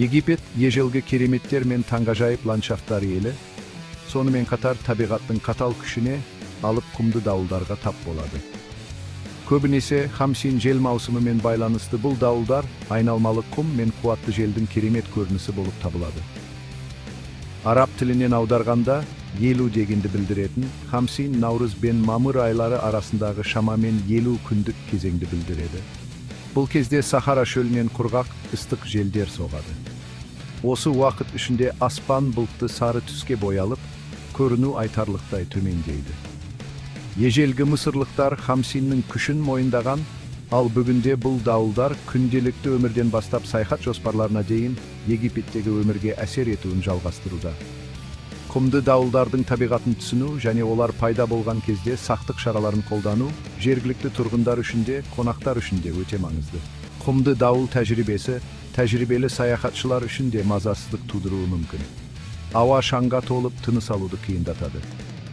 Египет ежелгі кереметтер мен таңғажайып ландшафттар елі, сонымен қатар табиғаттың қатал күшіне, алып құмды дауылдарға тап болады. Көбінесе хамсин жел маусымымен байланысты бұл дауылдар айналмалы құм мен қуатты желдің керемет көрінісі болып табылады. Араб тілінен аударғанда 50 дегенді білдіретін хамсин наурыз бен мамыр айлары арасындағы шамамен 50 күндік кезеңді білдіреді. Бұл кезде Сахара шөлінен құрғақ, ыстық желдер соғады. Осы уақыт ішінде аспан бұлтты сары түске боялып, көріну айтарлықтай төмендейді. Ежелгі мысырлықтар хамсиннің күшін мойындаған, ал бүгінде бұл дауылдар күнделікті өмірден бастап саяхат жоспарларына дейін Египеттегі өмірге әсер етуін жалғастыруда. Құмды дауылдардың табиғатын түсіну және олар пайда болған кезде сақтық шараларын қолдану жергілікті тұрғындар үшін де, қонақтар үшін де өте маңызды. Құмды дауыл тәжірибесі тәжірибелі саяхатшылар үшін де мазасыздық тудыруы мүмкін. Ауа шаңға толып, тыныс алуды қиындатады.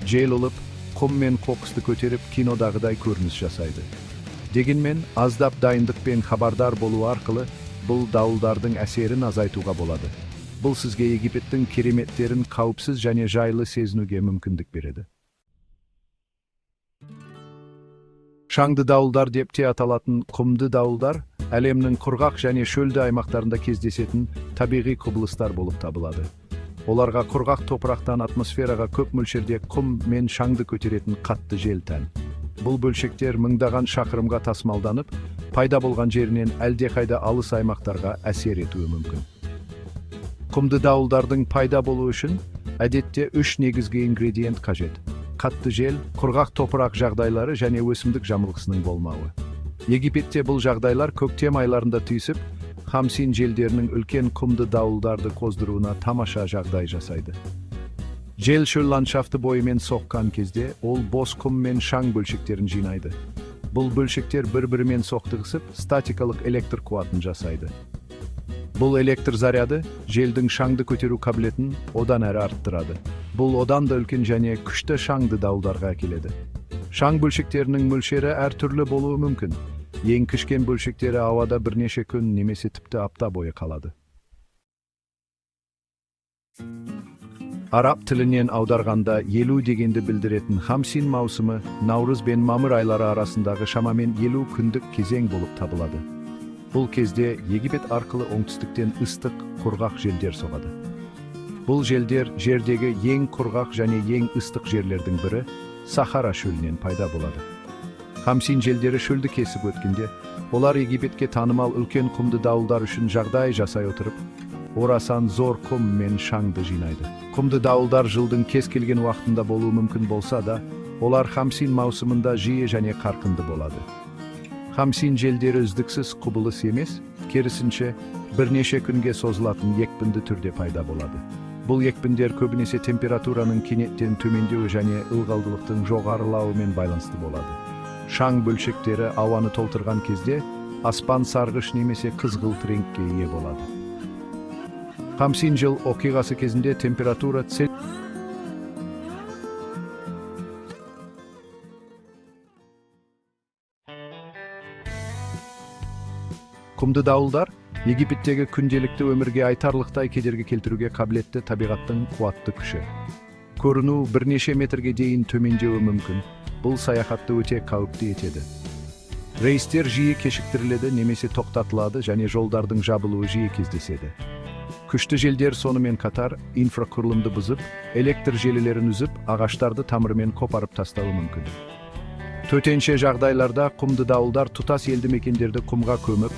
Жел ұлып, құм мен қоқысты көтеріп, кинодағыдай көрініс жасайды. Дегенмен, аздап дайындықпен хабардар болу арқылы бұл дауылдардың әсерін азайтуға болады. Бұл сізге Египеттің кереметтерін қауіпсіз және жайлы сезінуге мүмкіндік береді. Шаңды дауылдар деп те аталатын құмды дауылдар әлемнің құрғақ және шөлді аймақтарында кездесетін табиғи құбылыстар болып табылады. Оларға құрғақ топырақтан атмосфераға көп мөлшерде құм мен шаңды көтеретін қатты жел тән. Бұл бөлшектер мыңдаған шақырымға тасымалданып, пайда болған жерінен әлдеқайда алыс аймақтарға әсер етуі мүмкін. Құмды дауылдардың пайда болуы үшін әдетте үш негізгі ингредиент қажет: қатты жел, құрғақ топырақ жағдайлары және өсімдік жамылғысының болмауы. Египетте бұл жағдайлар көктем айларында түйісіп, хамсин желдерінің үлкен құмды дауылдарды қоздыруына тамаша жағдай жасайды. Жел шөл ландшафты бойымен соққан кезде, ол бос құм мен шаң бөлшектерін жинайды. Бұл бөлшектер бір-бірімен соқтығысып, статикалық электр қуатын жасайды. Бұл электр заряды желдің шаңды көтеру қабілетін одан әрі арттырады. Бұл одан да үлкен және күшті шаңды дауылдарға әкеледі. Шаң бөлшектерінің мөлшері әртүрлі болуы мүмкін. Ең кішкен бөлшектері ауада бірнеше күн немесе тіпті апта бойы қалады. Араб тілінен аударғанда 50 дегенді білдіретін хамсин маусымы наурыз бен мамыр айлары арасындағы шамамен 50 күндік кезең болып табылады. Бұл кезде Египет арқылы оңтүстіктен ыстық, құрғақ желдер соғады. Бұл желдер жердегі ең құрғақ және ең ыстық жерлердің бірі Сахара шөлінен пайда болады. Хамсин желдері шөлді кесіп өткенде, олар Египетке танымал үлкен құмды дауылдар үшін жағдай жасай отырып, орасан зор құм мен шаңды жинайды. Құмды дауылдар жылдың кез келген уақытында болуы мүмкін болса да, олар хамсин маусымында жиі және қарқынды болады. Хамсин желдері үздіксіз құбылыс емес, керісінше, бірнеше күнге созылатын екпінді түрде пайда болады. Бұл екпіндер көбінесе температураның кенеттен төмендеуі және ылғалдылықтың жоғарылауымен байланысты болады. Шаң бөлшектері ауаны толтырған кезде аспан сарғыш немесе қызғылт реңкке ие болады. Хамсин жел оқиғасы кезінде температура Құмды дауылдар Египеттегі күнделікті өмірге айтарлықтай кедергі келтіруге қабілетті табиғаттың қуатты күші. Көріну бірнеше метрге дейін төмендеуі мүмкін. Бұл саяхатты өте қауіпті етеді. Рейстер жиі кешіктіріледі немесе тоқтатылады және жолдардың жабылуы жиі кездеседі. Күшті желдер сонымен қатар инфрақұрылымды бұзып, электр желілерін үзіп, ағаштарды тамырымен қопарып тастауы мүмкін. Төтенше жағдайларда құмды дауылдар тұтас елді мекендерді құмға көміп,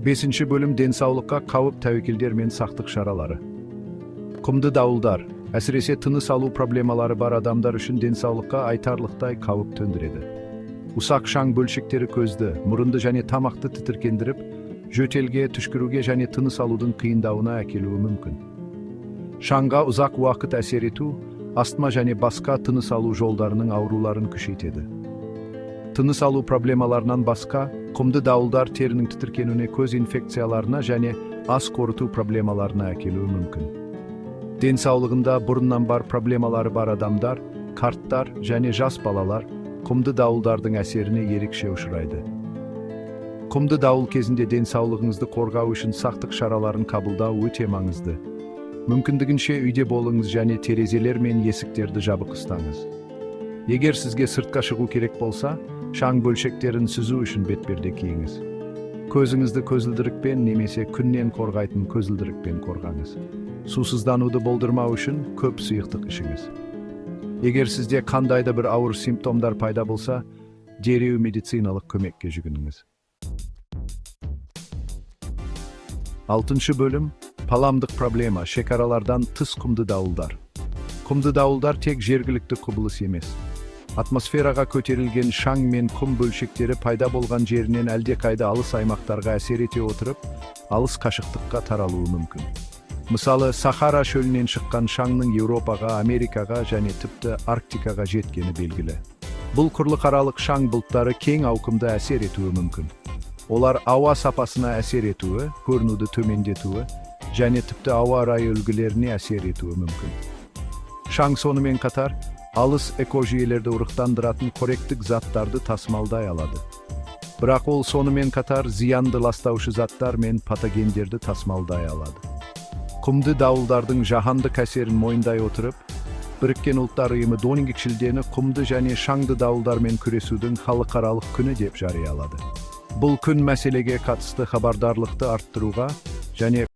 Бесінші бөлім: денсаулыққа қауіп тәуекелдер мен сақтық шаралары. Құмды дауылдар Әсіресе тыныс алу проблемалары бар адамдар үшін денсаулыққа айтарлықтай қауіп төндіреді. Ұсақ шаң бөлшектері көзді, мұрынды және тамақты тітіркендіріп, жөтелге, түшкіруге және тыныс алудың қиындауына әкелуі мүмкін. Шаңға ұзақ уақыт әсер ету астма және басқа тыныс алу жолдарының ауруларын күшейтеді. Тыныс алу проблемаларынан басқа, құмды дауылдар терінің тітіркенуіне, көз инфекцияларына және ас қорыту проблемаларына әкелуі мүмкін. Денсаулығында бұрыннан бар проблемалары бар адамдар, қарттар және жас балалар құмды дауылдардың әсеріне ерекше ұшырайды. Құмды дауыл кезінде денсаулығыңызды қорғау үшін сақтық шараларын қабылдау өте маңызды. Мүмкіндігінше үйде болыңыз және терезелер мен есіктерді жабық ұстаңыз. Егер сізге сыртқа шығу керек болса, шаң бөлшектерін сүзу үшін бетперде киіңіз. Көзіңізді көзілдірікпен немесе күннен қорғайтын көзілдірікпен қорғаңыз. Сусыздануды болдырмау үшін көп сұйықтық ішіңіз. Егер сізде қандай да бір ауыр симптомдар пайда болса, дереу медициналық көмекке жүгініңіз. Алтыншы бөлім: ғаламдық проблема, шекаралардан тыс құмды дауылдар. Құмды дауылдар тек жергілікті құбылыс емес. Атмосфераға көтерілген шаң мен құм бөлшектері пайда болған жерінен әлдеқайда алыс аймақтарға әсер ете отырып, алыс қашықтыққа таралуы мүмкін. Мысалы, Сахара шөлінен шыққан шаңның Еуропаға, Америкаға және тіпті Арктикаға жеткені белгілі. Бұл құрлықаралық шаң бұлттары кең ауқымды әсер етуі мүмкін. Олар ауа сапасына әсер етуі, көрінуді төмендетуі және тіпті ауа райы үлгілеріне әсер етуі мүмкін. Шаң сонымен қатар алыс экожүйелерді ұрықтандыратын қоректік заттарды тасымалдай алады. Бірақ ол сонымен қатар зиянды ластаушы заттар мен патогендерді тасымалдай алады. Құмды дауылдардың жаһандық әсерін мойындай отырып, Біріккен Ұлттар Ұйымы 12 шілдені құмды және шаңды дауылдармен күресудің халықаралық күні деп жариялады. Бұл күн мәселеге қатысты хабардарлықты арттыруға және